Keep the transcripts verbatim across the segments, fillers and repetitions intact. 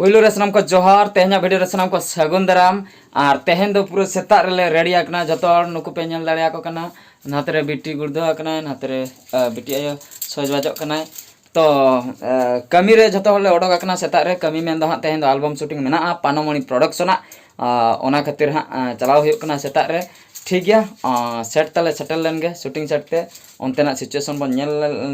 ᱯᱳᱭᱞᱳ ᱨᱮ ᱥᱟᱱᱟᱢ ᱠᱚ ᱡᱚᱦᱟᱨ, ᱛᱮᱦᱮᱧᱟᱜ ᱵᱷᱤᱰᱤᱭᱳ ᱨᱮ ᱥᱟᱱᱟᱢ ᱠᱚ ᱥᱟᱹᱜᱩᱱ ᱫᱟᱨᱟᱢ᱾ ᱟᱨ ᱛᱮᱦᱮᱧ ᱫᱚ ᱯᱩᱨᱟᱹ ᱥᱮᱛᱟᱜ ᱨᱮᱞᱮ ᱨᱮᱰᱤ ᱟᱠᱟᱱᱟ, ᱡᱚᱛᱚ ᱦᱚᱲ ᱱᱩᱠᱩ ᱯᱮ ᱧᱮᱞ ᱫᱟᱲᱮᱭᱟᱠᱚ ᱠᱟᱱᱟ᱾ ᱱᱟᱛᱮ ᱨᱮ ᱵᱤᱴᱤ ᱜᱩᱲᱫᱟᱹ ᱟᱠᱟᱱᱟᱭ, ᱱᱟᱛᱮ ᱨᱮ, ᱟ, ᱵᱤᱴᱤ ᱟᱭᱳ ᱥᱚᱡᱽᱵᱟᱡᱚᱜ ᱠᱟᱱᱟᱭ᱾ ᱛᱚ, ᱟ, ᱠᱟᱹᱢᱤ ᱨᱮ ᱡᱚᱛᱚ ᱦᱚᱲ ᱞᱮ ᱚᱰᱚᱠ ᱟᱠᱟᱱᱟ ᱥᱮᱛᱟᱜ ᱨᱮ᱾ ᱠᱟᱹᱢᱤ ᱢᱮᱱ ᱫᱚ ᱦᱟᱸᱜ ᱛᱮᱦᱮᱧ ᱫᱚ ᱟᱞᱵᱚᱢ ᱥᱩᱴᱤᱝ ᱢᱮᱱᱟᱜᱼᱟ ᱯᱟᱱᱚᱢᱚᱬᱤ ᱯᱨᱚᱰᱟᱠᱥᱚᱱᱟᱜ᱾ ᱟ, ᱚᱱᱟ ᱠᱷᱟᱹᱛᱤᱨ ᱦᱟᱸᱜ, ᱟ, ᱪᱟᱞᱟᱣ ᱦᱩᱭᱩᱜ ᱠᱟᱱᱟ ᱥᱮᱛᱟᱜ ᱨᱮ᱾ ᱴᱷᱤᱠ ᱜᱮᱭᱟ, ᱟ, ᱥᱮᱴ ᱛᱟᱞᱮ ᱥᱮᱴᱮᱨ ᱞᱮᱱ ᱜᱮ ᱥᱩᱴᱤᱝ ᱥᱮᱴ ᱛᱮ᱾ ᱚᱱᱛᱮᱱᱟᱜ ᱥᱤᱪᱩᱭᱮᱥᱚᱱ ᱵᱚᱱ ᱧᱮᱞ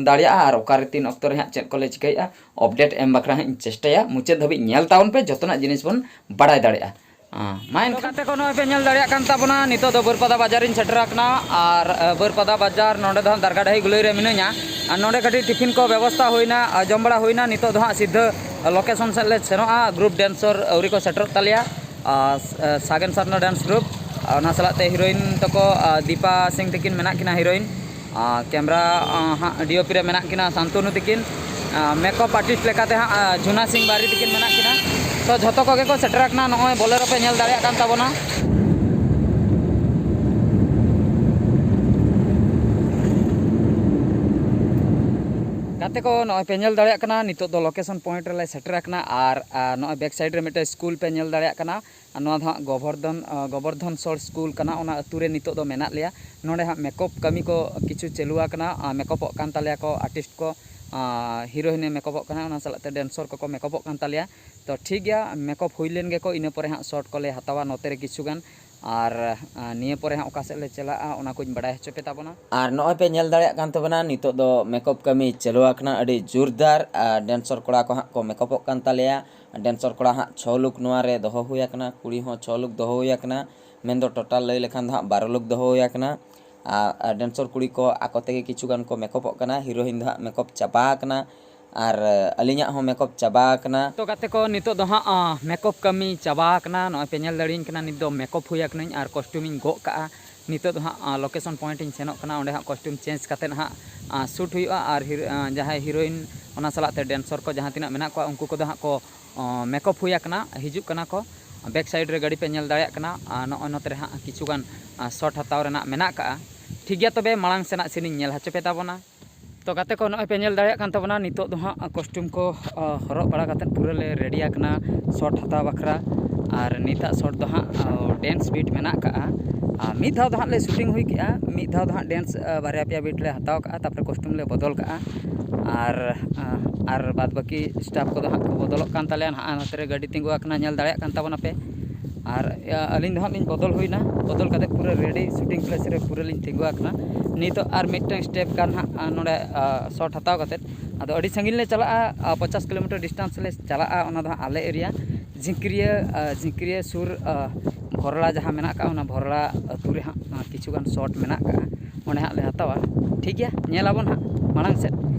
ᱫᱟᱲᱮᱭᱟᱜᱼᱟ ᱟᱨ ᱚᱠᱟᱨᱮ ᱛᱤᱱ ᱚᱠᱛᱚ ᱨᱮ ᱦᱟᱸᱜ ᱪᱮᱫ ᱠᱚᱞᱮ ᱪᱤᱠᱟᱹᱭᱮᱫᱼᱟ, ᱟᱯᱰᱮᱴ ᱮᱢ ᱵᱟᱠᱷᱨᱟ ᱦᱟᱸᱜ ᱤᱧ ᱪᱮᱥᱴᱟᱭᱟ᱾ ᱢᱩᱪᱟᱹᱫ ᱫᱷᱟᱹᱵᱤᱡ ᱧᱮᱞ ᱛᱟᱵᱚᱱ ᱯᱮ, ᱡᱚᱛᱚᱱᱟᱜ ᱡᱤᱱᱤᱥ ᱵᱚᱱ ᱵᱟᱲᱟᱭ ᱫᱟᱲᱮᱭᱟᱜᱼᱟ᱾ ᱟ, ᱢᱟ ᱮᱱᱠᱷᱟᱱ᱾ ᱜᱟᱛᱮ ᱠᱚ, ᱱᱚᱜᱼᱚᱭ ᱯᱮ ᱧᱮᱞ ᱫᱟᱲᱮᱭᱟᱜ ᱠᱟᱱ ᱛᱟᱵᱚᱱᱟ, ᱱᱤᱛᱚᱜ ᱫᱚ ᱵᱟᱹᱨᱯᱟᱫᱟ ᱵᱟᱡᱟᱨ ᱤᱧ ᱥᱮᱴᱮᱨ ᱟᱠᱟᱱᱟ᱾ ᱟᱨ, ᱟ, ᱵᱟᱹᱨᱯᱟᱫᱟ ᱵᱟᱡᱟᱨ, ᱱᱚᱸᱰᱮ ᱫᱚ ᱦᱟᱸᱜ ᱫᱟᱨᱜᱟᱰᱟᱹᱦᱤ ᱜᱩᱞᱟᱹᱭ ᱨᱮ ᱢᱤᱱᱟᱹᱧᱟ᱾ ᱟᱨ ᱱᱚᱸᱰᱮ ᱠᱟᱹᱴᱤᱡ ᱴᱤᱯᱷᱤᱱ ᱠᱚ ᱵᱮᱵᱚᱥᱛᱟ ᱦᱩᱭᱱᱟ, ᱟ, ᱡᱚᱢ ᱵᱟᱲᱟ ᱦᱩᱭᱱᱟ᱾ ᱱᱤᱛᱚᱜ ᱫᱚ ᱦᱟᱸᱜ ᱥᱤᱫᱷᱟᱹ ᱞᱳᱠᱮᱥᱚᱱ ᱥᱮᱫ ᱞᱮ ᱥᱮᱱᱚᱜᱼᱟ᱾ ᱜᱨᱩᱯ ᱰᱮᱱᱥᱚᱨ ᱟᱹᱣᱨᱤ ᱠᱚ ᱥᱮᱴᱮᱨᱚᱜ ᱛᱟᱞᱮᱭᱟ᱾ ᱟ, ᱥ-, ᱟ, ᱥᱟᱜᱮᱱ ᱥᱟᱨᱱᱟ ᱰᱮᱱᱥ ᱜᱨᱩᱯ, ᱟ, ᱚᱱᱟ ᱥᱟᱞᱟᱜ ᱛᱮ ᱦᱤᱨᱳᱭᱤᱱ ᱛᱟᱠᱚ, ᱟ, ᱫᱤᱯᱟ ᱥᱤᱝ ᱛᱟᱹᱠᱤᱱ ᱢᱮᱱᱟᱜ ᱠᱤᱱᱟ ᱦᱤᱨᱳᱭᱤᱱ᱾ ᱟ, ᱠᱮᱢᱨᱟ, ᱟ, ᱦᱟᱸᱜ ᱰᱤ ᱳ ᱯᱤ ᱨᱮ ᱢᱮᱱᱟᱜ ᱠᱤᱱᱟ ᱥᱟᱱᱛᱚᱱᱩ ᱛᱟᱹᱠᱤᱱ᱾ ᱟ, ᱢᱮᱠᱟᱯ ᱟᱨᱴᱤᱥᱴ ᱞᱮᱠᱟᱛᱮ ᱦᱟᱸᱜ, ᱟ, ᱡᱷᱩᱱᱟ ᱥᱤᱝ ᱵᱟᱨᱤ ᱛᱟᱹᱠᱤᱱ ᱢᱮᱱᱟᱜ ᱠᱤᱱᱟ᱾ ᱛᱚ, ᱡᱷᱚᱛᱚ ᱠᱚᱜᱮ ᱠᱚ ᱥᱮᱴᱮᱨ ᱟᱠᱟᱱᱟ᱾ ᱱᱚᱜᱼᱚᱭ ᱵᱚᱞᱮᱨᱳ ᱯᱮ ᱧᱮᱞ ᱫᱟᱲᱮᱭᱟᱜ ᱠᱟᱱ ᱛᱟᱵᱚᱱᱟ᱾ ᱜᱟᱛᱮ ᱠᱚ, ᱱᱚᱜᱼᱚᱭ ᱯᱮ ᱧᱮᱞ ᱫᱟᱲᱮᱭᱟᱜ ᱠᱟᱱᱟ, ᱱᱤᱛᱚᱜ ᱫᱚ ᱞᱳᱠᱮᱥᱚᱱ ᱯᱚᱭᱮᱱᱴ ᱨᱮᱞᱮ ᱥᱮᱴᱮᱨ ᱟᱠᱟᱱᱟ᱾ ᱟᱨ, ᱟ, ᱱᱚᱜᱼᱚᱭ ᱵᱮᱠ ᱥᱟᱭᱤᱰ ᱨᱮ ᱢᱤᱫᱴᱮᱱ ᱥᱠᱩᱞ ᱯᱮ ᱧᱮᱞ ᱫᱟᱲᱮᱭᱟᱜ ᱠᱟᱱᱟ᱾ ᱟᱨ ᱱᱚᱣᱟ ᱫᱚ ᱦᱟᱸᱜ ᱜᱚᱵᱚᱨᱫᱷᱚᱱ, ᱟ, ᱜᱚᱵᱚᱨᱫᱷᱚᱱ ᱥᱚᱲ ᱥᱠᱩᱞ ᱠᱟᱱᱟ, ᱚᱱᱟ ᱟᱹᱛᱩ ᱨᱮ ᱱᱤᱛᱚᱜ ᱫᱚ ᱢᱮᱱᱟᱜ ᱞᱮᱭᱟ᱾ ᱱᱚᱸᱰᱮ ᱦᱟᱸᱜ ᱢᱮᱠᱚᱯ ᱠᱟᱹᱢᱤ ᱠᱚ ᱠᱤᱪᱷᱩ ᱪᱟᱹᱞᱩ ᱟᱠᱟᱱᱟ, ᱟ, ᱢᱮᱠᱚᱯᱚᱜ ᱠᱟᱱ ᱛᱟᱞᱮᱭᱟ ᱠᱚ ᱟᱨᱴᱤᱥᱴ ᱠᱚ, ᱟ, ᱦᱤᱨᱳ ᱦᱤᱱᱮ ᱢᱮᱠᱚᱯᱚᱜ ᱠᱟᱱᱟ, ᱚᱱᱟ ᱥᱟᱞᱟᱜ ᱛᱮ ᱰᱮᱱᱥᱚᱨ ᱠᱚᱠᱚ ᱢᱮᱠᱚᱯᱚᱜ ᱠᱟᱱ ᱛᱟᱞᱮᱭᱟ᱾ ᱛᱚ ᱴᱷᱤᱠ ᱜᱮᱭᱟ, ᱢᱮᱠᱚᱯ ᱦᱩᱭ ᱞᱮᱱ ᱜᱮᱠᱚ, ᱤᱱᱟᱹ ᱯᱚᱨᱮ ᱦᱟᱸᱜ ᱥᱚᱴ ᱠᱚᱞᱮ ᱦᱟᱛᱟᱣᱟ ᱱᱚᱛᱮ ᱨᱮ ᱠᱤᱪᱷᱩ ᱜᱟᱱ᱾ ᱟᱨ, ᱟ, ᱱᱤᱭᱟᱹ ᱯᱚᱨᱮ ᱦᱟᱸᱜ ᱚᱠᱟ ᱥᱮᱫ ᱞᱮ ᱪᱟᱞᱟᱜᱼᱟ, ᱚᱱᱟ ᱠᱚᱧ ᱵᱟᱲᱟᱭ ᱦᱚᱪᱚ ᱯᱮ ᱛᱟᱵᱚᱱᱟ᱾ ᱟᱨ ᱱᱚᱜᱼᱚᱭ ᱯᱮ ᱧᱮᱞ ᱫᱟᱲᱮᱭᱟᱜ ᱠᱟᱱ ᱛᱟᱵᱚᱱᱟ, ᱱᱤᱛᱚᱜ ᱫᱚ ᱢᱮᱠᱚᱯ ᱠᱟᱹᱢᱤ ᱪᱟᱹᱞᱩ ᱟᱠᱟᱱᱟ ᱟᱹᱰᱤ ᱡᱳᱨᱫᱟᱨ᱾ ᱟᱨ ᱰᱮᱱᱥᱚᱨ ᱠᱚᱲᱟ ᱠᱚ ᱦᱟᱸᱜ ᱠᱚ ᱢᱮᱠᱚᱯᱚᱜ ᱠᱟᱱ ᱛᱟᱞᱮᱭᱟ᱾ ᱰᱮᱱᱥᱚᱨ ᱠᱚᱲᱟ ᱦᱟᱸᱜ ᱪᱷᱚ ᱞᱩᱠ ᱱᱚᱣᱟ ᱨᱮ ᱫᱚᱦᱚ ᱦᱩᱭ ᱟᱠᱟᱱᱟ, ᱠᱩᱲᱤ ᱦᱚᱸ ᱪᱷᱚ ᱞᱩᱠ ᱫᱚᱦᱚ ᱦᱩᱭ ᱟᱠᱟᱱᱟ᱾ ᱢᱮᱱᱫᱚ ᱴᱳᱴᱟᱞ ᱞᱟᱹᱭ ᱞᱮᱠᱷᱟᱱ ᱫᱚ ᱦᱟᱸᱜ ᱵᱟᱨᱚ ᱞᱩᱠ ᱫᱚᱦᱚ ᱦᱩᱭ ᱟᱠᱟᱱᱟ᱾ ᱟᱨ, ᱟᱨ ᱰᱮᱱᱥᱚᱨ ᱠᱩᱲᱤ ᱠᱚ ᱟᱠᱚ ᱛᱮᱜᱮ ᱠᱤᱪᱷᱩ ᱜᱟᱱ ᱠᱚ ᱢᱮᱠᱚᱯᱚᱜ ᱠᱟᱱᱟ᱾ ᱦᱤᱨᱳᱭᱤᱱ ᱫᱚ ᱦᱟᱸᱜ ᱢᱮᱠᱚᱯ ᱪᱟᱵᱟ ᱟᱠᱟᱱᱟ᱾ ᱟᱨ, ᱟᱹᱞᱤᱧᱟᱜ ᱦᱚᱸ ᱢᱮᱠᱚᱯ ᱪᱟᱵᱟ ᱟᱠᱟᱱᱟ᱾ ᱛᱚ ᱜᱟᱛᱮ ᱠᱚ, ᱱᱤᱛᱚᱜ ᱫᱚ ᱦᱟᱸᱜ, ᱟ, ᱢᱮᱠᱚᱯ ᱠᱟᱹᱢᱤ ᱪᱟᱵᱟ ᱟᱠᱟᱱᱟ᱾ ᱱᱚᱜᱼᱚᱭ ᱯᱮ ᱧᱮᱞ ᱫᱟᱲᱮᱭᱟᱹᱧ ᱠᱟᱱᱟ, ᱱᱤᱛ ᱫᱚ ᱢᱮᱠᱚᱯ ᱦᱩᱭ ᱟᱠᱟᱱᱟᱹᱧ ᱟᱨ ᱠᱚᱥᱴᱤᱭᱩᱢᱤᱧ ᱜᱚᱜ ᱠᱟᱜᱼᱟ᱾ ᱱᱤᱛᱚᱜ ᱫᱚ ᱦᱟᱸᱜ, ᱟ, ᱞᱳᱠᱮᱥᱚᱱ ᱯᱚᱭᱮᱱᱴ ᱤᱧ ᱥᱮᱱᱚᱜ ᱠᱟᱱᱟ, ᱚᱸᱰᱮ ᱦᱟᱸᱜ ᱠᱚᱥᱴᱤᱭᱩᱢ ᱪᱮᱧᱡᱽ ᱠᱟᱛᱮᱫ ᱦᱟᱸᱜ, ᱟ, ᱥᱩᱴ ᱦᱩᱭᱩᱜᱼᱟ᱾ ᱟᱨ ᱦᱤᱨ-, ᱟ, ᱡᱟᱦᱟᱸᱭ ᱦᱤᱨᱳᱭᱤᱱ, ᱚᱱᱟ ᱥᱟᱞᱟᱜ ᱛᱮ ᱰᱮᱱᱥᱚᱨ ᱠᱚ ᱡᱟᱦᱟᱸ ᱛᱤᱱᱟᱹᱜ ᱢᱮᱱᱟᱜ ᱠᱚᱣᱟ, ᱩᱱᱠᱩ ᱠᱚᱫᱚ ᱦᱟᱸᱜ ᱠᱚ, ᱚ, ᱢᱮᱠᱚᱯ ᱦᱩᱭ ᱟᱠᱟᱱᱟ, ᱦᱤᱡᱩᱜ ᱠᱟᱱᱟ ᱠᱚ᱾ ᱵᱮᱠ ᱥᱟᱭᱤᱰ ᱨᱮ ᱜᱟᱹᱰᱤ ᱯᱮ ᱧᱮᱞ ᱫᱟᱲᱮᱭᱟᱜ ᱠᱟᱱᱟ᱾ ᱟᱨ ᱱᱚᱜᱼᱚᱭ ᱱᱚᱛᱮ ᱨᱮ ᱦᱟᱸᱜ ᱠᱤᱪᱷᱩ ᱜᱟᱱ, ᱟ, ᱥᱚᱴ ᱦᱟᱛᱟᱣ ᱨᱮᱱᱟᱜ ᱢᱮᱱᱟᱜ ᱠᱟᱜᱼᱟ᱾ ᱴᱷᱤᱠ ᱜᱮᱭᱟ, ᱛᱚᱵᱮ ᱢᱟᱲᱟᱝ ᱥᱮᱱᱟᱜ ᱥᱤᱱ ᱤᱧ ᱧᱮᱞ ᱦᱚᱪᱚ ᱯᱮ ᱛᱟᱵᱚᱱᱟ᱾ ᱛᱚ ᱜᱟᱛᱮ ᱠᱚ, ᱱᱚᱜᱼᱚᱭ ᱯᱮ ᱧᱮᱞ ᱫᱟᱲᱮᱭᱟᱜ ᱠᱟᱱ ᱛᱟᱵᱚᱱᱟ, ᱱᱤᱛᱚᱜ ᱫᱚ ᱦᱟᱸᱜ costume ᱠᱚ, ᱟ, ᱦᱚᱨᱚᱜ ᱵᱟᱲᱟ ᱠᱟᱛᱮᱫ ᱯᱩᱨᱟᱹ ᱞᱮ ready ᱟᱠᱟᱱᱟ shot ᱦᱟᱛᱟᱣ ᱵᱟᱠᱷᱨᱟ᱾ ᱟᱨ ᱱᱤᱛᱟᱜ shot ᱫᱚ ᱦᱟᱸᱜ, ᱟ, dance beat ᱢᱮᱱᱟᱜ ᱠᱟᱜᱼᱟ᱾ ᱟᱨ ᱢᱤᱫ ᱫᱷᱟᱣ ᱫᱚ ᱦᱟᱸᱜ ᱞᱮ shooting ᱦᱩᱭ ᱠᱮᱜᱼᱟ, ᱢᱤᱫ ᱫᱷᱟᱣ ᱫᱚ ᱦᱟᱸᱜ dance, ᱟ, ᱵᱟᱨᱭᱟ ᱯᱮᱭᱟ beat ᱞᱮ ᱦᱟᱛᱟᱣ ᱠᱟᱜᱼᱟ, ᱛᱟᱨᱯᱚᱨᱮ costume ᱞᱮ ᱵᱚᱫᱚᱞ ᱠᱟᱜᱼᱟ᱾ ᱟᱨ, ᱟ, ᱟᱨ ᱵᱟᱫ ᱵᱟᱹᱠᱤ staff ᱠᱚᱫᱚ ᱦᱟᱸᱜ ᱠᱚ ᱵᱚᱫᱚᱞᱚᱜ ᱠᱟᱱ ᱛᱟᱞᱮᱭᱟ᱾ ᱱᱟᱦᱟᱜ ᱱᱚᱛᱮ ᱨᱮ ᱜᱟᱹᱰᱤ ᱛᱤᱸᱜᱩ ᱟᱠᱟᱱᱟ, ᱧᱮᱞ ᱫᱟᱲᱮᱭᱟᱜ ᱠᱟᱱ ᱛᱟᱵᱚᱱᱟᱯᱮ᱾ ᱟᱨ, ᱟ, ᱟᱹᱞᱤᱧ ᱫᱚ ᱦᱟᱸᱜ ᱞᱤᱧ ᱵᱚᱫᱚᱞ ᱦᱩᱭᱱᱟ, ᱵᱚᱫᱚᱞ ᱠᱟᱛᱮ ᱯᱩᱨᱟᱹ ready shooting place ᱨᱮ ᱯᱩᱨᱟᱹ ᱞᱤᱧ ᱛᱤᱸᱜᱩ ᱟᱠᱟᱱᱟ᱾ ᱱᱤᱛᱚᱜ ᱟᱨ ᱢᱤᱫᱴᱟᱝ step ᱜᱟᱱ ᱦᱟᱸᱜ, ᱟ, ᱱᱚᱰᱮ, ᱟ, shot ᱦᱟᱛᱟᱣ ᱠᱟᱛᱮ ᱟᱫᱚ ᱟᱹᱰᱤ ᱥᱟᱺᱜᱤᱧ ᱞᱮ ᱪᱟᱞᱟᱜᱼᱟ, ᱟ, ᱯᱚᱪᱟᱥ ᱠᱤᱞᱳᱢᱤᱴᱟᱨ distance ᱞᱮ ᱪᱟᱞᱟᱜᱼᱟ᱾ ᱚᱱᱟ ᱫᱚ ᱦᱟᱸᱜ ᱟᱞᱮ area ᱡᱷᱤᱸᱠᱨᱤᱭᱟᱹ, ᱟ, ᱡᱷᱤᱸᱠᱨᱤᱭᱟᱹ ᱥᱩᱨ, ᱟ, ᱵᱷᱚᱨᱞᱟ ᱡᱟᱦᱟᱸ ᱢᱮᱱᱟᱜ ᱟᱠᱟᱫ, ᱚᱱᱟ ᱵᱷᱚᱨᱞᱟ ᱟᱹᱛᱩ ᱨᱮ ᱦᱟᱸᱜ, ᱟ, ᱠᱤᱪᱷᱩ ᱜᱟᱱ shot ᱢᱮᱱᱟᱜ ᱟᱠᱟᱫᱼᱟ, ᱚᱸᱰᱮ ᱦᱟᱸᱜ ᱞᱮ ᱦᱟᱛᱟᱣᱟ᱾ ᱴᱷᱤᱠ ᱜᱮᱭᱟ, ᱧᱮᱞ ᱟᱵᱚᱱ ᱦᱟᱸᱜ ᱢᱟᱲᱟᱝ ᱥᱮᱫ᱾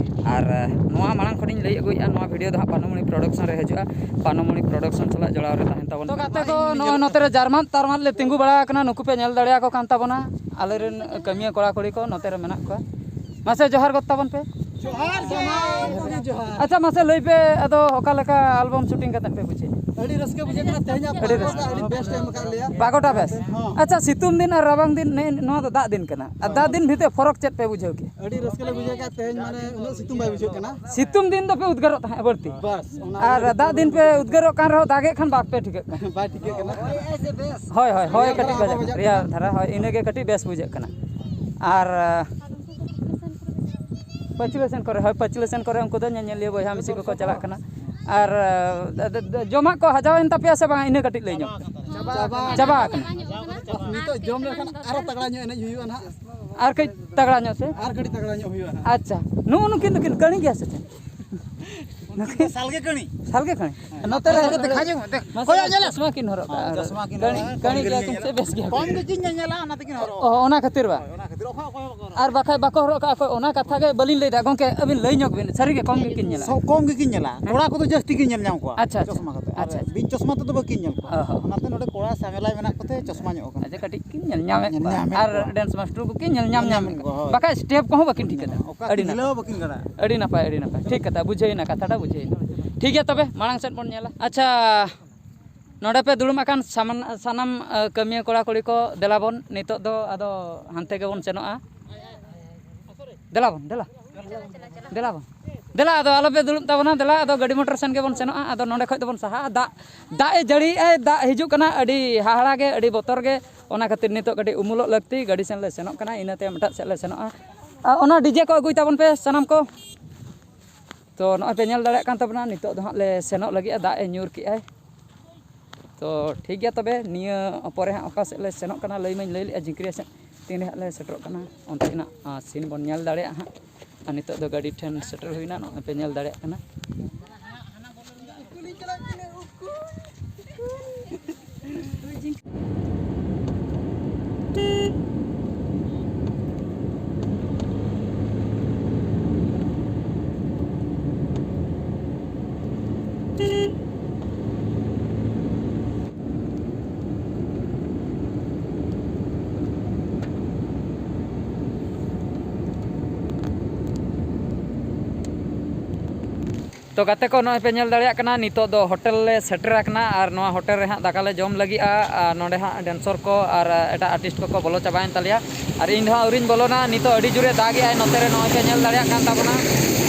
ᱟᱨ, ᱟ, ᱱᱚᱣᱟ ᱢᱟᱲᱟᱝ ᱠᱷᱚᱱᱤᱧ ᱞᱟᱹᱭ ᱟᱹᱜᱩᱭᱮᱫᱼᱟ, ᱱᱚᱣᱟ video ᱫᱚ ᱦᱟᱸᱜ ᱯᱟᱱᱚᱢᱚᱬᱤ Production ᱨᱮ ᱦᱤᱡᱩᱜᱼᱟ᱾ ᱯᱟᱱᱚᱢᱚᱬᱤ Production ᱥᱟᱞᱟᱜ ᱡᱚᱲᱟᱣ ᱨᱮ ᱛᱟᱦᱮᱱ ᱛᱟᱵᱚᱱ ᱛᱚ ᱯᱮ᱾ ᱜᱟᱛᱮ ᱠᱚ, ᱱᱚᱜᱼᱚᱭ ᱱᱚᱛᱮ ᱨᱮ ᱡᱟᱨᱢᱟᱱ ᱛᱟᱨᱢᱟᱱ ᱞᱮ ᱛᱤᱸᱜᱩ ᱵᱟᱲᱟ ᱟᱠᱟᱱᱟ, ᱱᱩᱠᱩ ᱯᱮ ᱧᱮᱞ ᱫᱟᱲᱮᱭᱟᱠᱚ ᱠᱟᱱ ᱛᱟᱵᱚᱱᱟ, ᱟᱞᱮᱨᱮᱱ ᱠᱟᱹᱢᱤᱭᱟᱹ ᱠᱚᱲᱟ ᱠᱩᱲᱤ ᱠᱚ ᱱᱚᱛᱮ ᱨᱮ ᱢᱮᱱᱟᱜ ᱠᱚᱣᱟ᱾ ᱢᱟᱥᱮ ᱡᱚᱦᱟᱨ ᱜᱚᱫ ᱛᱟᱵᱚᱱ ᱯᱮ᱾ ᱡᱚᱦᱟᱨ, ᱥᱟᱱᱟᱢ ᱠᱚᱜᱮ ᱡᱚᱦᱟᱨ᱾ ᱟᱪᱪᱷᱟ, ᱢᱟᱥᱮ ᱞᱟᱹᱭ ᱯᱮ, ᱟᱫᱚ ᱚᱠᱟ ᱞᱮᱠᱟ album shooting ᱠᱟᱛᱮ ᱯᱮ ᱵᱩᱡᱷᱟᱹᱣ? ᱟᱹᱰᱤ ᱨᱟᱹᱥᱠᱟᱹ ᱵᱩᱡᱷᱟᱹᱜ ᱠᱟᱱᱟ, ᱛᱮᱦᱮᱧᱟᱜ ᱟᱹᱰᱤ ᱨᱟᱹᱥᱠᱟᱹ᱾ ᱟᱹᱰᱤ best ᱮ ᱮᱢ ᱟᱠᱟᱫ ᱞᱮᱭᱟ᱾ ᱵᱟᱜᱚᱴᱟ ᱵᱮᱥ᱾ ᱦᱚᱸ᱾ ᱟᱪᱪᱷᱟ, ᱥᱤᱛᱩᱝ ᱫᱤᱱ ᱟᱨ ᱨᱟᱵᱟᱝ ᱫᱤᱱ, ᱱᱮ-, ᱱᱚᱣᱟ ᱫᱚ ᱫᱟᱜ ᱫᱤᱱ ᱠᱟᱱᱟ, ᱟᱨ ᱫᱟᱜ ᱫᱤᱱ ᱵᱷᱤᱛᱨᱤ ᱯᱷᱚᱨᱚᱠ ᱪᱮᱫ ᱯᱮ ᱵᱩᱡᱷᱟᱹᱣ ᱠᱮᱫᱟ? ᱟᱹᱰᱤ ᱨᱟᱹᱥᱠᱟᱹ ᱞᱮ ᱵᱩᱡᱷᱟᱹᱣ ᱠᱮᱫᱟ, ᱛᱮᱦᱮᱧ ᱢᱟᱱᱮ ᱩᱱᱟᱹᱜ ᱥᱤᱛᱩᱝ ᱵᱟᱭ ᱵᱩᱡᱷᱟᱹᱜ ᱠᱟᱱᱟ᱾ ᱥᱤᱛᱩᱝ ᱫᱤᱱ ᱫᱚᱯᱮ ᱩᱫᱽᱜᱟᱹᱨᱚᱜ ᱛᱟᱦᱮᱸᱫ ᱵᱟᱹᱲᱛᱤ᱾ ᱵᱟᱥ, ᱚᱱᱟ ᱟᱨ ᱜᱮ ᱫᱟᱜ ᱫᱤᱱ ᱯᱮ ᱩᱫᱽᱜᱟᱹᱨᱚᱜ ᱠᱟᱱ ᱨᱮᱦᱚᱸ, ᱫᱟᱜᱮᱫ ᱠᱷᱟᱱ ᱵᱟᱯᱮ ᱴᱷᱤᱠᱟᱹᱜ ᱠᱟᱱᱟ᱾ ᱵᱟᱭ ᱴᱷᱤᱠᱟᱹᱜ ᱠᱟᱱᱟ᱾ ᱦᱳᱭ, ᱦᱳᱭ, ᱦᱳᱭ, ᱨᱮᱭᱟᱲ ᱠᱟᱹᱴᱤᱡ ᱫᱷᱟᱨᱟ ᱵᱟᱡᱟᱜ ᱦᱚᱸ ᱠᱟᱱᱟ, ᱵᱩᱡᱷᱟᱹᱜ ᱨᱮᱭᱟᱲ ᱠᱟᱱᱟ᱾ ᱫᱷᱟᱨᱟ, ᱦᱳᱭ, ᱤᱱᱟᱹᱜᱮ ᱠᱟᱹᱴᱤᱡ ᱵᱮᱥ ᱵᱩᱡᱷᱟᱹᱜ ᱠᱟᱱᱟ᱾ ᱟᱨ, ᱟᱸ, ᱯᱟᱹᱪᱷᱞᱟᱹ ᱥᱮᱱ ᱠᱚᱨᱮ, ᱦᱳᱭ, ᱯᱟᱹᱪᱷᱞᱟᱹ ᱥᱮᱱ ᱠᱚᱨᱮ ᱩᱱᱠᱩ ᱫᱚ ᱧᱮᱧᱮᱞᱤᱭᱟᱹ ᱵᱚᱭᱦᱟ ᱢᱤᱥᱤ ᱠᱚᱠᱚ ᱪᱟᱞᱟᱜ ᱠᱟᱱᱟ᱾ ᱟᱨ, ᱟᱸ, ᱫ-, ᱫ-, ᱡᱚᱢᱟᱜ ᱠᱚ ᱦᱟᱡᱟᱣᱮᱱ ᱛᱟᱯᱮᱭᱟ ᱥᱮ ᱵᱟᱝ? ᱤᱱᱟᱹ ᱠᱟᱹᱴᱤᱡ ᱞᱟᱹᱭ ᱧᱚᱜ ᱯᱮ᱾ ᱪᱟᱵᱟ ᱟᱠᱟᱱᱟ᱾ ᱪᱟᱵᱟ ᱟᱠᱟᱱᱟ᱾ ᱱᱤᱛᱚᱜ ᱡᱚᱢ ᱞᱮᱠᱷᱟᱱ ᱟᱨᱚ ᱛᱟᱜᱲᱟ ᱧᱚᱜ ᱮᱱᱮᱡ ᱦᱩᱭᱩᱜᱼᱟ ᱱᱟᱦᱟᱜ᱾ ᱟᱨ ᱠᱟᱹᱡ ᱛᱟᱜᱲᱟ ᱧᱚᱜ ᱥᱮ? ᱟᱨ ᱠᱟᱹᱴᱤᱡ ᱛᱟᱜᱲᱟ ᱧᱚᱜ ᱦᱩᱭᱩᱜᱼᱟ ᱱᱟᱦᱟᱜ᱾ ᱟᱪᱪᱷᱟ, ᱱᱩᱜᱼᱩ ᱱᱩᱠᱤᱱ ᱫᱚᱠᱤᱱ ᱠᱟᱹᱬᱤ ᱜᱮᱭᱟ ᱥᱮ ᱪᱮᱫ? ᱥᱟᱞᱜᱮ ᱠᱟᱹᱬᱤ᱾ ᱥᱟᱞᱜᱮ ᱠᱟᱹᱬᱤ? ᱦᱮᱸ᱾ ᱱᱚᱛᱮ ᱨᱮ ᱦᱮᱸ, ᱫᱮᱠᱷᱟ ᱧᱚᱜ ᱢᱮ, ᱫᱮᱠᱷ-, ᱢᱟᱥᱮ ᱠᱚᱭᱚᱜ ᱧᱮᱞᱮ᱾ ᱪᱚᱥᱢᱟ ᱠᱤᱱ ᱦᱚᱨᱚᱜ ᱠᱟᱜᱼᱟ᱾ ᱦᱮᱸ, ᱪᱚᱥᱢᱟ ᱠᱤᱱ ᱠᱟᱹᱬᱤ, ᱦᱚᱨᱚᱜᱟ᱾ ᱠᱟᱹᱬᱤ ᱠᱚᱢ ᱜᱮᱭᱟ ᱜᱮᱠᱤᱱ ᱠᱤᱱ ᱧᱮᱞᱟ᱾ ᱥᱮ ᱵᱮᱥ ᱜᱮᱭᱟ ᱚ, ᱠᱤᱱ? ᱚ, ᱚᱱᱟ ᱠᱷᱟᱹᱛᱤᱨ ᱵᱟ? ᱦᱳᱭ, ᱚᱱᱟ ᱠᱷᱟᱹᱛᱤᱨ᱾ ᱚᱠᱚᱭ ᱦᱚᱸ ᱵᱟᱠᱚ ᱦᱚᱨᱚᱜᱟ᱾ ᱟᱨ ᱵᱟᱠᱷᱟᱡ ᱵᱟᱠᱚ ᱦᱚᱨᱚᱜ ᱠᱟᱜᱼᱟ ᱚᱠᱚᱭ, ᱚᱱᱟ ᱠᱟᱛᱷᱟ ᱜᱮ ᱵᱟᱹᱞᱤᱧ ᱞᱟᱹᱭ ᱫᱟ᱾ ᱜᱚᱝᱠᱮ, ᱟᱹᱵᱤᱱ ᱞᱟᱹᱭ ᱧᱚᱜ ᱵᱤᱱ, ᱥᱟᱹᱨᱤ ᱜᱮ ᱠᱚᱢ ᱜᱮᱠᱤᱱ ᱧᱮᱞᱟ᱾ ᱥᱚ-, ᱠᱚᱢ ᱜᱮᱠᱤᱱ ᱧᱮᱞᱟ᱾ ᱦᱮᱸ? ᱠᱚᱲᱟ ᱠᱚᱫᱚ ᱡᱟᱹᱥᱛᱤ ᱠᱤᱱ ᱧᱮᱞ ᱧᱟᱢ ᱠᱚᱣᱟ᱾ ᱟᱪᱪᱷᱟ, ᱟᱪᱪᱷᱟ᱾ ᱪᱚᱥᱢᱟ ᱠᱟᱛᱮ᱾ ᱟᱨ ᱟᱪᱪᱷᱟ, ᱟᱪᱪᱷᱟ᱾ ᱵᱤᱱ ᱪᱚᱥᱢᱟ ᱛᱮᱫᱚ ᱵᱟᱹᱠᱤᱱ ᱧᱮᱞ ᱠᱚᱣᱟ᱾ ᱚ, ᱦᱚᱸ᱾ ᱚᱱᱟᱛᱮ ᱱᱚᱰᱮ ᱠᱚᱲᱟ ᱥᱟᱸᱜᱮᱞᱟᱭ ᱢᱮᱱᱟᱜ ᱠᱚᱛᱮ ᱪᱚᱥᱢᱟ ᱧᱚᱜ ᱠᱟᱱᱟ᱾ ᱟᱪᱪᱷᱟ, ᱠᱟᱹᱴᱤᱡ ᱠᱤᱱ ᱧᱮᱞ ᱧᱟᱢᱮᱫ ᱧᱮᱞ ᱠᱚᱣᱟ᱾ ᱧᱟᱢᱮᱫ ᱟᱨ ᱠᱚᱣᱟ᱾ Dance master ᱠᱚᱠᱤᱱ ᱧᱮᱞ ᱧᱟᱢ ᱧᱮᱞ ᱧᱟᱢᱮᱫ ᱧᱟᱢᱮᱫ ᱠᱚᱣᱟ, ᱠᱚᱣᱟ᱾ ᱦᱳᱭ᱾ ᱵᱟᱠᱷᱟᱡ step ᱠᱚᱦᱚᱸ ᱵᱟᱹᱠᱤᱱ ᱴᱷᱤᱠᱟᱹ ᱫᱟ᱾ ᱚᱠᱟ ᱟᱹᱰᱤ ᱠᱤᱱ ᱱᱟᱯᱟᱭ᱾ ᱦᱤᱞᱟᱹᱣ ᱵᱟᱹᱠᱤᱱ ᱜᱟᱲᱟ᱾ ᱟᱹᱰᱤ ᱱᱟᱯᱟᱭ, ᱟᱹᱰᱤ ᱱᱟᱯᱟᱭ᱾ ᱴᱷᱤᱠ ᱠᱟᱛᱷᱟ, ᱵᱩᱡᱷᱟᱹᱣᱮᱱᱟ, ᱠᱟᱛᱷᱟᱴᱟ ᱵᱩᱡᱷᱟᱹᱣᱮᱱᱟ᱾ ᱴᱷᱤᱠ ᱜᱮᱭᱟ, ᱛᱚᱵᱮ ᱢᱟᱲᱟᱝ ᱥᱮᱫ ᱵᱚᱱ ᱧᱮᱞᱟ᱾ ᱟᱪᱪᱷᱟ, ᱱᱚᱰᱮ ᱯᱮ ᱫᱩᱲᱩᱵ ᱟᱠᱟᱱ ᱥᱟᱢᱟᱱ-, ᱥᱟᱱᱟᱢ, ᱟᱹ, ᱠᱟᱹᱢᱤᱭᱟᱹ ᱠᱚᱲᱟ ᱠᱩᱲᱤ ᱠᱚ, ᱫᱮᱞᱟ ᱵᱚᱱ, ᱱᱤᱛᱚᱜ ᱫᱚ ᱟᱫᱚ ᱦᱟᱱᱛᱮ ᱜᱮᱵᱚᱱ ᱥᱮᱱᱚᱜᱼᱟ᱾ ᱫᱮᱞᱟ ᱵᱚᱱ, ᱫᱮᱞᱟ᱾ ᱫᱮᱞᱟ ᱵᱚᱱ, ᱫᱮᱞᱟ, ᱟᱫᱚ ᱟᱞᱚᱯᱮ ᱫᱩᱲᱩᱵ ᱛᱟᱵᱚᱱᱟ᱾ ᱫᱮᱞᱟ, ᱟᱫᱚ ᱜᱟᱹᱰᱤ ᱢᱚᱴᱚᱨ ᱥᱮᱱ ᱜᱮᱵᱚᱱ ᱥᱮᱱᱚᱜᱼᱟ᱾ ᱟᱫᱚ ᱱᱚᱸᱰᱮ ᱠᱷᱚᱡ ᱫᱚᱵᱚᱱ ᱥᱟᱦᱟᱜᱼᱟ᱾ ᱫᱟᱜ, ᱫᱟᱜ ᱮ ᱡᱟᱹᱲᱤᱭᱮᱜᱼᱟᱭ, ᱫᱟᱜ ᱦᱤᱡᱩᱜ ᱠᱟᱱᱟ, ᱟᱹᱰᱤ ᱦᱟᱦᱟᱲᱟ ᱜᱮ, ᱟᱹᱰᱤ ᱵᱚᱛᱚᱨ ᱜᱮ᱾ ᱚᱱᱟ ᱠᱷᱟᱹᱛᱤᱨ ᱱᱤᱛᱚᱜ ᱠᱟᱹᱴᱤᱡ ᱩᱢᱩᱞᱚᱜ ᱞᱟᱹᱠᱛᱤ᱾ ᱜᱟᱹᱰᱤ ᱥᱮᱱ ᱞᱮ ᱥᱮᱱᱚᱜ ᱠᱟᱱᱟ, ᱤᱱᱟᱹ ᱛᱟᱭᱚᱢ ᱮᱴᱟᱜ ᱥᱮᱫ ᱞᱮ ᱥᱮᱱᱚᱜᱼᱟ᱾ ᱟᱨ ᱚᱱᱟ ᱰᱤᱡᱮ ᱠᱚ ᱟᱹᱜᱩᱭ ᱛᱟᱵᱚᱱ ᱯᱮ ᱥᱟᱱᱟᱢ ᱠᱚ᱾ ᱛᱚ, ᱱᱚᱜᱼᱚᱭ ᱯᱮ ᱧᱮᱞ ᱫᱟᱲᱮᱭᱟᱜ ᱠᱟᱱ ᱛᱟᱵᱚᱱᱟ, ᱱᱤᱛᱚᱜ ᱫᱚ ᱦᱟᱸᱜ ᱞᱮ ᱥᱮᱱᱚᱜ ᱞᱟᱹᱜᱤᱫᱼᱟ, ᱫᱟᱜ ᱮ ᱧᱩᱨ ᱠᱮᱜᱼᱟᱭ᱾ ᱛᱚ, ᱴᱷᱤᱠ ᱜᱮᱭᱟ, ᱛᱚᱵᱮ ᱱᱤᱭᱟᱹ ᱯᱚᱨᱮ ᱦᱟᱸᱜ ᱚᱠᱟ ᱥᱮᱫ ᱞᱮ ᱥᱮᱱᱚᱜ ᱠᱟᱱᱟ, ᱞᱟᱹᱭ ᱢᱟᱧ ᱞᱟᱹᱭ ᱞᱮᱜᱼᱟ, ᱡᱷᱤᱸᱠᱨᱤᱭᱟᱹ ᱥᱮᱫ᱾ ᱛᱤᱱ ᱨᱮ ᱦᱟᱸᱜ ᱞᱮ ᱥᱮᱴᱮᱨᱚᱜ ᱠᱟᱱᱟ, ᱚᱱᱛᱮᱱᱟᱜ, ᱟᱸ, ᱥᱤᱱ ᱵᱚᱱ ᱧᱮᱞ ᱫᱟᱲᱮᱭᱟᱜᱼᱟ ᱦᱟᱸᱜ᱾ ᱟᱨ ᱱᱤᱛᱚᱜ ᱫᱚ ᱜᱟᱹᱰᱤ ᱴᱷᱮᱱ ᱥᱮᱴᱮᱨ ᱦᱩᱭᱱᱟ, ᱱᱚᱜᱼᱚᱭ ᱯᱮ ᱧᱮᱞ ᱫᱟᱲᱮᱭᱟᱜ ᱠᱟᱱᱟ᱾ ᱛᱚ ᱜᱟᱛᱮ ᱠᱚ, ᱱᱚᱜᱼᱚᱭ ᱯᱮ ᱧᱮᱞ ᱫᱟᱲᱮᱭᱟᱜ ᱠᱟᱱᱟ, ᱱᱤᱛᱚᱜ ᱫᱚ ᱦᱳᱴᱮᱞ ᱞᱮ ᱥᱮᱴᱮᱨ ᱟᱠᱟᱱᱟ ᱟᱨ ᱱᱚᱣᱟ ᱦᱳᱴᱮᱞ ᱨᱮ ᱦᱟᱸᱜ ᱫᱟᱠᱟ ᱞᱮ ᱡᱚᱢ ᱞᱟᱹᱜᱤᱫᱼᱟ᱾ ᱟᱨ ᱱᱚᱸᱰᱮ ᱦᱟᱸᱜ ᱰᱮᱱᱥᱚᱨ ᱠᱚ ᱟᱨ ᱮᱴᱟᱜ ᱟᱨᱴᱤᱥᱴ ᱠᱚᱠᱚ ᱵᱚᱞᱚ ᱪᱟᱵᱟᱭᱮᱱ ᱛᱟᱞᱮᱭᱟ᱾ ᱟᱨ ᱤᱧ ᱫᱚ ᱦᱟᱸᱜ ᱟᱹᱣᱨᱤᱧ ᱵᱚᱞᱚᱱᱟ᱾ ᱱᱤᱛᱚᱜ ᱟᱹᱰᱤ ᱡᱳᱨᱮ ᱫᱟᱜ ᱮᱜᱼᱟᱭ ᱱᱚᱛᱮ ᱨᱮ, ᱱᱚᱜᱼᱚᱭ ᱯᱮ ᱧᱮᱞ ᱫᱟᱲᱮᱭᱟᱜ ᱠᱟᱱ ᱛᱟᱵᱚᱱᱟ,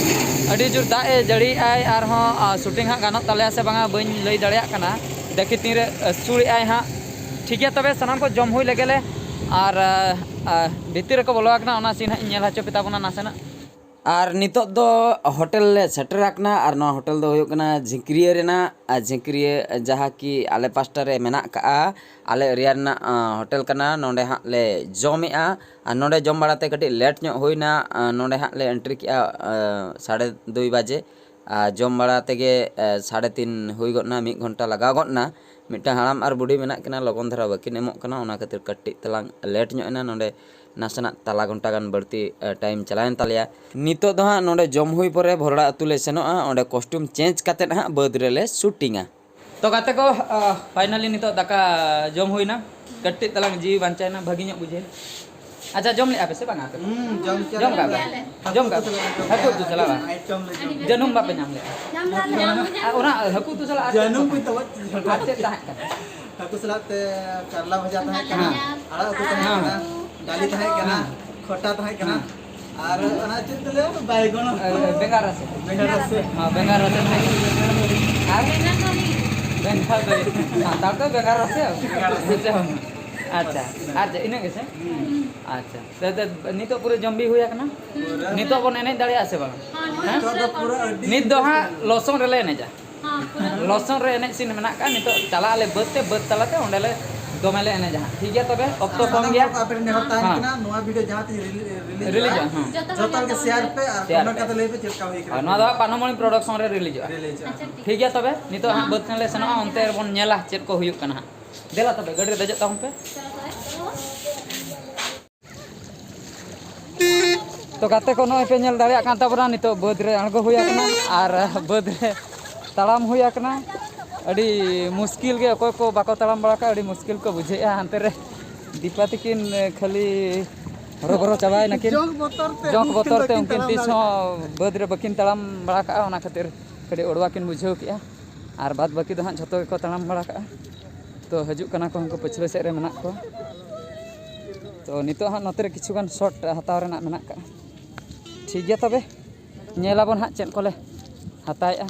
ᱟᱹᱰᱤ ᱡᱳᱨ ᱫᱟᱜ ᱮ ᱡᱟᱹᱲᱤᱭᱮᱜᱼᱟᱭ᱾ ᱟᱨᱦᱚᱸ, ᱟᱨ ᱥᱩᱴᱤᱝ ᱦᱟᱸᱜ ᱜᱟᱱᱚᱜ ᱛᱟᱞᱮᱭᱟ ᱥᱮ ᱵᱟᱝᱟ, ᱵᱟᱹᱧ ᱞᱟᱹᱭ ᱫᱟᱲᱮᱭᱟᱜ ᱠᱟᱱᱟ᱾ ᱫᱮᱠᱷᱤ ᱛᱤᱱᱨᱮ ᱟᱹᱥᱩᱲᱮᱜᱼᱟᱭ ᱦᱟᱸᱜ᱾ ᱴᱷᱤᱠ ᱜᱮᱭᱟ, ᱛᱚᱵᱮ ᱥᱟᱱᱟᱢ ᱠᱚ ᱡᱚᱢ ᱦᱩᱭ ᱞᱮᱜᱮ ᱞᱮ᱾ ᱟᱨ, ᱟᱨ ᱵᱷᱤᱛᱤᱨ ᱨᱮᱠᱚ ᱵᱚᱞᱚ ᱟᱠᱟᱱᱟ, ᱚᱱᱟ ᱥᱤᱱ ᱦᱟᱸᱜ ᱤᱧ ᱧᱮᱞ ᱦᱚᱪᱚ ᱯᱮ ᱛᱟᱵᱚᱱᱟ ᱱᱟᱥᱮᱱᱟᱜ᱾ ᱟᱨ ᱱᱤᱛᱚᱜ ᱫᱚ ᱦᱳᱴᱮᱞ ᱞᱮ ᱥᱮᱴᱮᱨ ᱟᱠᱟᱱᱟ᱾ ᱟᱨ ᱱᱚᱣᱟ ᱦᱳᱴᱮᱞ ᱫᱚ ᱦᱩᱭᱩᱜ ᱠᱟᱱᱟ ᱡᱷᱤᱸᱠᱨᱤᱭᱟᱹ ᱨᱮᱱᱟᱜ, ᱟᱨ ᱡᱷᱤᱸᱠᱨᱤᱭᱟᱹ ᱡᱟᱦᱟᱸ ᱠᱤ ᱟᱞᱮ ᱯᱟᱥᱴᱟ ᱨᱮ ᱢᱮᱱᱟᱜ ᱠᱟᱜᱼᱟ, ᱟᱞᱮ ᱮᱨᱤᱭᱟ ᱨᱮᱱᱟᱜ, ᱟᱸ, ᱦᱳᱴᱮᱞ ᱠᱟᱱᱟ᱾ ᱱᱚᱸᱰᱮ ᱦᱟᱸᱜ ᱞᱮ ᱡᱚᱢᱮᱜᱼᱟ᱾ ᱟᱨ ᱱᱚᱸᱰᱮ ᱡᱚᱢ ᱵᱟᱲᱟ ᱛᱮ ᱠᱟᱹᱴᱤᱡ ᱞᱮᱴ ᱧᱚᱜ ᱦᱩᱭᱱᱟ᱾ ᱟᱸ, ᱱᱚᱸᱰᱮ ᱦᱟᱸᱜ ᱞᱮ ᱮᱱᱴᱨᱤ ᱠᱮᱜᱼᱟ, ᱟᱸ, ᱥᱟᱲᱮ ᱫᱩᱭ ᱵᱟᱡᱮ᱾ ᱟᱨ ᱡᱚᱢ ᱵᱟᱲᱟ ᱛᱮᱜᱮ, ᱮ, ᱥᱟᱲᱮ ᱛᱤᱱ ᱦᱩᱭ ᱜᱚᱫ ᱱᱟ, ᱢᱤᱫ ᱜᱷᱚᱱᱴᱟ ᱞᱟᱜᱟᱣ ᱜᱚᱫ ᱱᱟ᱾ ᱢᱤᱫᱴᱟᱝ ᱦᱟᱲᱟᱢ ᱟᱨ ᱵᱩᱰᱷᱤ ᱢᱮᱱᱟᱜ ᱠᱤᱱᱟ, ᱞᱚᱜᱚᱱ ᱫᱷᱟᱨᱟ ᱵᱟᱹᱠᱤᱱ ᱮᱢᱚᱜ ᱠᱟᱱᱟ, ᱚᱱᱟ ᱠᱷᱟᱹᱛᱤᱨ ᱠᱟᱹᱴᱤᱡ ᱛᱟᱞᱟᱝ ᱞᱮᱴ ᱧᱚᱜ ᱮᱱᱟ᱾ ᱱᱚᱸᱰᱮ ᱱᱟᱥᱮᱱᱟᱜ ᱛᱟᱞᱟ ᱜᱷᱚᱱᱴᱟ ᱜᱟᱱ ᱵᱟᱹᱲᱛᱤ, ᱮ, ᱴᱟᱭᱤᱢ ᱪᱟᱞᱟᱣᱮᱱ ᱛᱟᱞᱮᱭᱟ᱾ ᱱᱤᱛᱚᱜ ᱫᱚ ᱦᱟᱸᱜ ᱱᱚᱸᱰᱮ ᱡᱚᱢ ᱦᱩᱭ ᱯᱚᱨᱮ ᱵᱷᱚᱨᱲᱟ ᱟᱹᱛᱩ ᱞᱮ ᱥᱮᱱᱚᱜᱼᱟ, ᱚᱸᱰᱮ ᱠᱚᱥᱴᱤᱭᱩᱢ ᱪᱮᱧᱡᱽ ᱠᱟᱛᱮᱫ ᱦᱟᱸᱜ ᱵᱟᱹᱫᱽ ᱨᱮᱞᱮ ᱥᱩᱴᱤᱝᱟ᱾ ᱛᱚ ᱜᱟᱛᱮ ᱠᱚ, ᱯᱷᱟᱭᱱᱟᱞᱤ ᱱᱤᱛᱚᱜ ᱫᱟᱠᱟ ᱡᱚᱢ ᱦᱩᱭᱱᱟ, ᱠᱟᱹᱴᱤᱡ ᱛᱟᱞᱟᱝ ᱡᱤᱣᱤ ᱵᱟᱧᱪᱟᱣᱮᱱᱟ, ᱵᱷᱟᱹᱜᱤ ᱧᱚᱜ ᱵᱩᱡᱷᱟᱹᱣ᱾ ᱟᱪᱪᱷᱟ, ᱡᱚᱢ ᱞᱮᱜᱼᱟ ᱯᱮ ᱥᱮ ᱵᱟᱝᱟ ᱟᱯᱮ ᱫᱚ? ᱦᱩᱸ, ᱡᱚᱢ ᱠᱮᱫ ᱡᱚᱢ ᱞᱮ᱾ ᱠᱟᱜ ᱯᱮ? ᱡᱚᱢ ᱠᱟᱜ ᱯᱮ? ᱦᱟᱹᱠᱩ ᱩᱛᱩ ᱥᱟᱞᱟᱜ ᱵᱟᱝ? ᱟᱭᱴᱮᱢ ᱞᱮ ᱡᱚᱢ ᱠᱮᱫᱟ᱾ ᱡᱟᱹᱱᱩᱢ ᱵᱟᱯᱮ ᱧᱟᱢ ᱞᱮᱜᱼᱟ? ᱟᱨ ᱚᱱᱟ ᱦᱟᱹᱠᱩ ᱩᱛᱩ ᱥᱟᱞᱟᱜ ᱟᱨ ᱪᱮᱫ ᱡᱟᱹᱱᱩᱢ ᱛᱟᱦᱮᱸ ᱠᱚ ᱛᱟᱵᱚ ᱠᱟᱱᱟ? ᱟᱨ ᱪᱮᱫ ᱛᱟᱦᱮᱸ ᱠᱟᱱᱟ? ᱦᱟᱹᱠᱩ ᱥᱟᱞᱟᱜ ᱛᱮ ᱠᱟᱨᱞᱟ ᱵᱷᱟᱡᱟ ᱛᱟᱦᱮᱸ ᱠᱟᱱᱟ, ᱦᱮᱸ᱾ ᱟᱲᱟᱜ ᱩᱛᱩ ᱛᱟᱦᱮᱸ ᱦᱮᱸ᱾ ᱠᱟᱱᱟ, ᱰᱟᱹᱞᱤ ᱛᱟᱦᱮᱸ ᱠᱟᱱᱟ, ᱦᱮᱸ᱾ ᱠᱷᱚᱴᱟ ᱛᱟᱦᱮᱸ ᱠᱟᱱᱟ᱾ ᱦᱮᱸ᱾ ᱟᱨ ᱚᱱᱟ ᱪᱮᱫ ᱠᱚ ᱞᱟᱹᱭᱟ? ᱵᱟᱭᱜᱚᱱ᱾ ᱵᱮᱸᱜᱟᱲ ᱨᱟᱥᱮ᱾ ᱵᱮᱸᱜᱟᱲ ᱨᱟᱥᱮ᱾ ᱦᱮᱸ, ᱵᱮᱸᱜᱟᱲ ᱨᱟᱥᱮ᱾ ᱟᱨ ᱵᱮᱸᱜᱟᱲ ᱫᱚ ᱱᱤᱭᱟᱹ᱾ ᱵᱮᱸᱜᱟᱲ ᱫᱚ, ᱥᱟᱱᱛᱟᱲ ᱫᱚ ᱵᱮᱸᱜᱟᱲ ᱨᱟᱥᱮ᱾ ᱵᱮᱸᱜᱟᱲ ᱨᱟᱥᱮ᱾ ᱟᱪᱪᱷᱟ᱾ ᱟᱨ ᱪᱮᱫ, ᱤᱱᱟᱹᱜ ᱜᱮᱥᱮ? ᱟᱪᱪᱷᱟ᱾ ᱛᱚ, ᱛᱚ, ᱱᱤᱛᱚᱜ ᱯᱩᱨᱟᱹ ᱡᱚᱢ ᱵᱤ ᱦᱩᱭ ᱟᱠᱟᱱᱟ? ᱱᱤᱛᱚᱜ ᱵᱚᱱ ᱮᱱᱮᱡ ᱫᱟᱲᱮᱭᱟᱜᱼᱟ ᱥᱮ ᱵᱟᱝ? ᱦᱮᱸ? ᱱᱤᱛᱚᱜ ᱫᱚ ᱯᱩᱨᱟᱹ ᱟᱹᱰᱤ ᱱᱤᱛ ᱫᱚ ᱦᱟᱸᱜ ᱞᱚᱥᱚᱝ ᱨᱮᱞᱮ ᱮᱱᱮᱡᱟ᱾ ᱦᱮᱸ, ᱯᱩᱨᱟᱹ᱾ ᱞᱚᱥᱚᱝ ᱨᱮ ᱮᱱᱮᱡ ᱥᱤᱱ ᱢᱮᱱᱟᱜ ᱠᱟᱜᱼᱟ᱾ ᱱᱤᱛᱚᱜ ᱪᱟᱞᱟᱜ ᱟᱞᱮ ᱵᱟᱹᱫᱽ ᱛᱮ, ᱵᱟᱹᱫᱽ ᱛᱟᱞᱟᱛᱮ ᱚᱸᱰᱮ ᱞᱮ ᱫᱚᱢᱮ ᱞᱮ ᱮᱱᱮᱡᱟ ᱦᱟᱸᱜ᱾ ᱴᱷᱤᱠ ᱜᱮᱭᱟ ᱛᱚᱵᱮ, ᱚᱠᱛᱚ ᱠᱚᱢ ᱥᱟᱱᱟᱢ ᱜᱮᱭᱟ᱾ ᱦᱚᱲ ᱠᱚ ᱟᱯᱮ ᱴᱷᱮᱱ ᱱᱮᱦᱚᱨ ᱛᱟᱦᱮᱱ ᱦᱮᱸ᱾ ᱠᱟᱱᱟ, ᱱᱚᱣᱟ ᱵᱷᱤᱰᱤᱭᱳ ᱡᱟᱦᱟᱸ ᱛᱤᱥ ᱨᱤᱞᱤ-, ᱨᱤᱞᱤᱡᱚᱜᱼᱟ᱾ ᱨᱤᱞᱤᱡᱚᱜᱼᱟ, ᱦᱮᱸ᱾ ᱡᱚᱛᱚ ᱦᱚᱲ ᱧᱮᱞ ᱛᱟᱵᱚᱱ ᱯᱮ᱾ ᱟᱨ ᱠᱚᱢᱮᱱᱴ ᱠᱟᱛᱮ ᱞᱟᱹᱭ ᱯᱮ ᱪᱮᱫ ᱞᱮᱠᱟ ᱦᱩᱭ ᱠᱟᱱᱟ᱾ ᱟᱨ ᱱᱚᱣᱟ ᱫᱚ ᱦᱟᱸᱜ ᱯᱟᱱᱚᱢᱚᱬᱤ ᱯᱨᱚᱰᱟᱠᱥᱚᱱ ᱨᱮ ᱨᱤᱞᱤᱡᱚᱜᱼᱟ᱾ ᱨᱤᱞᱤᱡᱚᱜᱼᱟ᱾ ᱟᱪᱪᱷᱟ, ᱴᱷᱤᱠ᱾ ᱴᱷᱤᱠ ᱜᱮᱭᱟ ᱛᱚᱵᱮ, ᱱᱤᱛᱚᱜ ᱦᱟᱸᱜ ᱵᱟᱹᱫᱽ ᱴᱷᱮᱱ ᱞᱮ ᱥᱮᱱᱚᱜᱼᱟ, ᱚᱱᱛᱮ ᱨᱮᱵᱚᱱ ᱧᱮᱞᱟ ᱪᱮᱫ ᱠᱚ ᱦᱩᱭᱩᱜ ᱠᱟᱱᱟ ᱦᱟᱸᱜ᱾ ᱫᱮᱞᱟ ᱛᱚᱵᱮ, ᱜᱟᱹᱰᱤ ᱨᱮ ᱫᱮᱡᱚᱜ ᱛᱟᱵᱚᱱ ᱯᱮ᱾ ᱛᱚ ᱜᱟᱛᱮ ᱠᱚ, ᱱᱚᱜᱼᱚᱭ ᱯᱮ ᱧᱮᱞ ᱫᱟᱲᱮᱭᱟᱜ ᱠᱟᱱ ᱛᱟᱵᱚᱱᱟ, ᱱᱤᱛᱚᱜ ᱵᱟᱹᱫᱽ ᱨᱮ ᱟᱬᱜᱚ ᱦᱩᱭ ᱟᱠᱟᱱᱟ᱾ ᱟᱨ ᱵᱟᱹᱫᱽ ᱨᱮ ᱛᱟᱲᱟᱢ ᱦᱩᱭ ᱟᱠᱟᱱᱟ᱾ ᱟᱹᱰᱤ ᱢᱩᱥᱠᱤᱞ ᱜᱮ, ᱚᱠᱚᱭ ᱠᱚ ᱵᱟᱠᱚ ᱛᱟᱲᱟᱢ ᱵᱟᱲᱟ ᱠᱟᱜᱼᱟ, ᱟᱹᱰᱤ ᱢᱩᱥᱠᱤᱞ ᱠᱚ ᱵᱩᱡᱷᱟᱹᱣᱮᱫᱼᱟ᱾ ᱦᱟᱱᱛᱮ ᱨᱮ ᱫᱤᱯᱟ ᱛᱤᱠᱤᱱ ᱠᱷᱟᱹᱞᱤ ᱦᱚᱨᱚᱵᱚᱨᱚ ᱪᱟᱵᱟᱭᱮᱱᱟᱠᱤᱱ᱾ ᱡᱚᱸᱠ ᱵᱚᱛᱚᱨ ᱛᱮ ᱡᱚᱸᱠ ᱩᱱᱠᱤᱱ ᱵᱚᱛᱚᱨ ᱛᱮ ᱵᱟᱹᱠᱤᱱ ᱩᱱᱠᱤᱱ ᱛᱟᱲᱟᱢ ᱛᱤᱥ ᱫᱟᱲᱮᱭᱟᱜᱼᱟ᱾ ᱦᱚᱸ ᱵᱟᱹᱫᱽ ᱨᱮ ᱵᱟᱹᱠᱤᱱ ᱛᱟᱲᱟᱢ ᱵᱟᱲᱟ ᱠᱟᱜᱼᱟ, ᱚᱱᱟ ᱠᱷᱟᱹᱛᱤᱨ ᱠᱟᱹᱴᱤᱡ ᱚᱲᱣᱟ ᱠᱤᱱ ᱵᱩᱡᱷᱟᱹᱣ ᱠᱮᱜᱼᱟ᱾ ᱟᱨ ᱵᱟᱫᱽ ᱵᱟᱹᱠᱤ ᱫᱚ ᱦᱟᱸᱜ ᱡᱷᱚᱛᱚ ᱜᱮᱠᱚ ᱛᱟᱲᱟᱢ ᱵᱟᱲᱟ ᱠᱟᱜᱼᱟ᱾ ᱛᱚ ᱦᱤᱡᱩᱜ ᱠᱟᱱᱟ ᱠᱚ ᱩᱱᱠᱩ ᱯᱟᱹᱪᱷᱞᱟᱹ ᱥᱮᱫ ᱨᱮ ᱢᱮᱱᱟᱜ ᱠᱚᱣᱟ᱾ ᱛᱚ ᱱᱤᱛᱚᱜ ᱦᱟᱸᱜ ᱱᱚᱛᱮ ᱨᱮ ᱠᱤᱪᱷᱩ ᱜᱟᱱ ᱥᱚᱴ ᱦᱟᱛᱟᱣ ᱨᱮᱱᱟᱜ ᱢᱮᱱᱟᱜ ᱠᱟᱜᱼᱟ᱾ ᱴᱷᱤᱠ ᱜᱮᱭᱟ ᱛᱚᱵᱮ, ᱧᱮᱞ ᱟᱵᱚᱱ ᱦᱟᱸᱜ ᱪᱮᱫ ᱠᱚᱞᱮ ᱦᱟᱛᱟᱣᱮᱜᱼᱟ᱾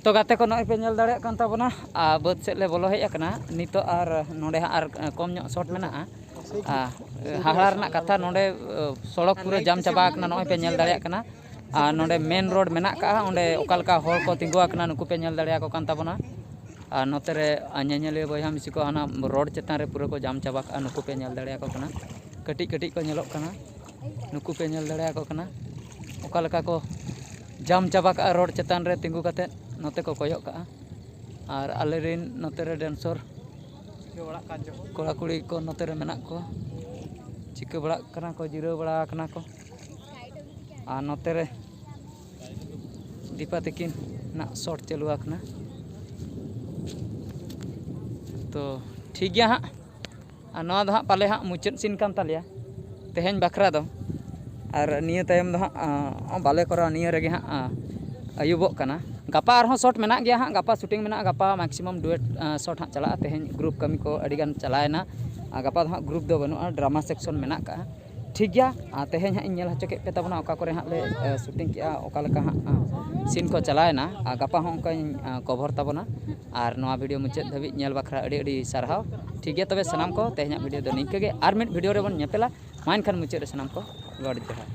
ᱛᱚ ᱜᱟᱛᱮ ᱠᱚ, ᱱᱚᱜᱼᱚᱭ ᱯᱮ ᱧᱮᱞ ᱫᱟᱲᱮᱭᱟᱜ ᱠᱟᱱ ᱛᱟᱵᱚᱱᱟ, ᱟᱨ ᱵᱟᱹᱫᱽ ᱥᱮᱫ ᱞᱮ ᱵᱚᱞᱚ ᱦᱮᱡ ᱟᱠᱟᱱᱟ ᱱᱤᱛᱚᱜ᱾ ᱟᱨ ᱱᱚᱰᱮ ᱦᱟᱸᱜ ᱟᱨ ᱠᱚᱢ ᱧᱚᱜ ᱥᱚᱴ ᱢᱮᱱᱟᱜᱼᱟ᱾ ᱟᱨ ᱦᱟᱦᱟᱲᱟ ᱨᱮᱱᱟᱜ ᱠᱟᱛᱷᱟ, ᱱᱚᱰᱮ, ᱟᱸ, ᱥᱚᱲᱚᱠ ᱯᱩᱨᱟᱹ ᱡᱟᱢ ᱪᱟᱵᱟ ᱟᱠᱟᱱᱟ, ᱱᱚᱜᱼᱚᱭ ᱯᱮ ᱧᱮᱞ ᱫᱟᱲᱮᱭᱟᱜ ᱠᱟᱱᱟ᱾ ᱟᱨ ᱱᱚᱰᱮ ᱢᱮᱱ ᱨᱳᱰ ᱢᱮᱱᱟᱜ ᱠᱟᱜᱼᱟ, ᱚᱸᱰᱮ ᱚᱠᱟ ᱞᱮᱠᱟ ᱦᱚᱲ ᱠᱚ ᱛᱤᱸᱜᱩ ᱟᱠᱟᱱᱟ, ᱱᱩᱠᱩ ᱯᱮ ᱧᱮᱞ ᱫᱟᱲᱮᱭᱟᱠᱚ ᱠᱟᱱ ᱛᱟᱵᱚᱱᱟ᱾ ᱟᱨ ᱱᱚᱛᱮ ᱨᱮ, ᱟᱨ ᱧᱮᱧᱮᱞᱤᱭᱟᱹ ᱵᱚᱭᱦᱟ ᱢᱤᱥᱤ ᱠᱚ ᱦᱟᱱᱟ ᱨᱳᱰ ᱪᱮᱛᱟᱱ ᱨᱮ ᱯᱩᱨᱟᱹ ᱠᱚ ᱡᱟᱢ ᱪᱟᱵᱟ ᱠᱟᱜᱼᱟ, ᱱᱩᱠᱩ ᱯᱮ ᱧᱮᱞ ᱫᱟᱲᱮᱭᱟᱠᱚ ᱠᱟᱱᱟ᱾ ᱠᱟᱹᱴᱤᱡ ᱠᱟᱹᱴᱤᱡ ᱠᱚ ᱧᱮᱞᱚᱜ ᱠᱟᱱᱟ, ᱱᱩᱠᱩ ᱯᱮ ᱧᱮᱞ ᱫᱟᱲᱮᱭᱟᱠᱚ ᱠᱟᱱᱟ ᱚᱠᱟ ᱞᱮᱠᱟ ᱠᱚ ᱡᱟᱢ ᱪᱟᱵᱟ ᱠᱟᱜᱼᱟ ᱨᱳᱰ ᱪᱮᱛᱟᱱ ᱨᱮ ᱛᱤᱸᱜᱩ ᱠᱟᱛᱮᱫ ᱱᱚᱛᱮ ᱠᱚ ᱠᱚᱭᱚᱜ ᱠᱟᱜᱼᱟ᱾ ᱟᱨ ᱟᱞᱮᱨᱮᱱ ᱱᱚᱛᱮ ᱨᱮ ᱰᱮᱱᱥᱚᱨ ᱠᱚᱲᱟ ᱠᱩᱲᱤ ᱠᱚ ᱱᱚᱛᱮ ᱨᱮ ᱢᱮᱱᱟᱜ ᱠᱚᱣᱟ, ᱪᱤᱠᱟᱹ ᱵᱟᱲᱟᱜ ᱠᱟᱱᱟ ᱠᱚ, ᱡᱤᱨᱟᱹᱣ ᱵᱟᱲᱟ ᱟᱠᱟᱱᱟ ᱠᱚ᱾ ᱟᱨ ᱱᱚᱛᱮ ᱨᱮ ᱫᱤᱯᱟ ᱛᱟᱹᱠᱤᱱ ᱱᱟᱜ ᱥᱚᱴ ᱪᱟᱹᱞᱩ ᱟᱠᱟᱱᱟ᱾ ᱛᱚ ᱴᱷᱤᱠ ᱜᱮᱭᱟ ᱦᱟᱸᱜ, ᱟᱨ ᱱᱚᱣᱟ ᱫᱚ ᱦᱟᱸᱜ ᱯᱟᱞᱮ ᱦᱟᱸᱜ ᱢᱩᱪᱟᱹᱫ ᱥᱤᱱ ᱠᱟᱱ ᱛᱟᱞᱮᱭᱟ ᱛᱮᱦᱮᱧ ᱵᱟᱠᱷᱨᱟ ᱫᱚ᱾ ᱟᱨ ᱱᱤᱭᱟᱹ ᱛᱟᱭᱚᱢ ᱫᱚ ᱦᱟᱸᱜ, ᱟᱸ, ᱵᱟᱞᱮ ᱠᱚᱨᱟᱣᱟ, ᱱᱤᱭᱟᱹ ᱨᱮᱜᱮ ᱦᱟᱸᱜ, ᱟᱸ, ᱟᱹᱭᱩᱵᱚᱜ ᱠᱟᱱᱟ᱾ ᱜᱟᱯᱟ ᱟᱨᱦᱚᱸ ᱥᱚᱴ ᱢᱮᱱᱟᱜ ᱜᱮᱭᱟ ᱦᱟᱸᱜ, ᱜᱟᱯᱟ ᱥᱩᱴᱤᱝ ᱢᱮᱱᱟᱜᱼᱟ, ᱜᱟᱯᱟ ᱢᱮᱠᱥᱤᱢᱟᱢ ᱰᱩᱭᱮᱴ, ᱟᱸ, ᱥᱚᱴ ᱦᱟᱸᱜ ᱪᱟᱞᱟᱜᱼᱟ᱾ ᱛᱮᱦᱮᱧ ᱜᱨᱩᱯ ᱠᱟᱹᱢᱤ ᱠᱚ ᱟᱹᱰᱤᱜᱟᱱ ᱪᱟᱞᱟᱣᱮᱱᱟ, ᱟᱨ ᱜᱟᱯᱟ ᱫᱚ ᱦᱟᱸᱜ ᱜᱨᱩᱯ ᱫᱚ ᱵᱟᱹᱱᱩᱜᱼᱟ, ᱰᱨᱟᱢᱟ ᱥᱮᱠᱥᱚᱱ ᱢᱮᱱᱟᱜ ᱠᱟᱜᱼᱟ᱾ ᱴᱷᱤᱠ ᱜᱮᱭᱟ, ᱟᱨ ᱛᱮᱦᱮᱧ ᱦᱟᱸᱜ ᱤᱧ ᱧᱮᱞ ᱦᱚᱪᱚ ᱠᱮᱫ ᱯᱮ ᱛᱟᱵᱚᱱᱟ ᱚᱠᱟ ᱠᱚᱨᱮ ᱦᱟᱸᱜ ᱞᱮ ᱥᱩᱴᱤᱝ ᱠᱮᱜᱼᱟ, ᱚᱠᱟ ᱞᱮᱠᱟ ᱦᱟᱸᱜ ᱥᱤᱱ ᱠᱚ ᱪᱟᱞᱟᱣᱮᱱᱟ, ᱟᱨ ᱜᱟᱯᱟ ᱦᱚᱸ ᱚᱱᱠᱟᱧ ᱠᱚᱵᱷᱚᱨ ᱛᱟᱵᱚᱱᱟ᱾ ᱟᱨ ᱱᱚᱣᱟ ᱵᱷᱤᱰᱤᱭᱳ ᱢᱩᱪᱟᱹᱫ ᱫᱷᱟᱹᱵᱤᱡ ᱧᱮᱞ ᱵᱟᱠᱷᱨᱟ ᱟᱹᱰᱤ ᱟᱹᱰᱤ ᱥᱟᱨᱦᱟᱣ᱾ ᱴᱷᱤᱠ ᱜᱮᱭᱟ, ᱛᱚᱵᱮ ᱥᱟᱱᱟᱢ ᱠᱚ ᱛᱮᱦᱮᱧᱟᱜ ᱵᱷᱤᱰᱤᱭᱳ ᱫᱚ ᱱᱤᱝᱠᱟᱹ ᱜᱮ, ᱟᱨ ᱢᱤᱫ ᱵᱷᱤᱰᱤᱭᱳ ᱨᱮᱵᱚᱱ ᱧᱮᱯᱮᱞᱟ᱾ ᱢᱟ ᱮᱱᱠᱷᱟᱱ ᱢᱩᱪᱟᱹᱫ ᱨᱮ ᱥᱟᱱᱟᱢ ᱠᱚ ᱜᱚᱰ ᱡᱚᱦᱟᱨ᱾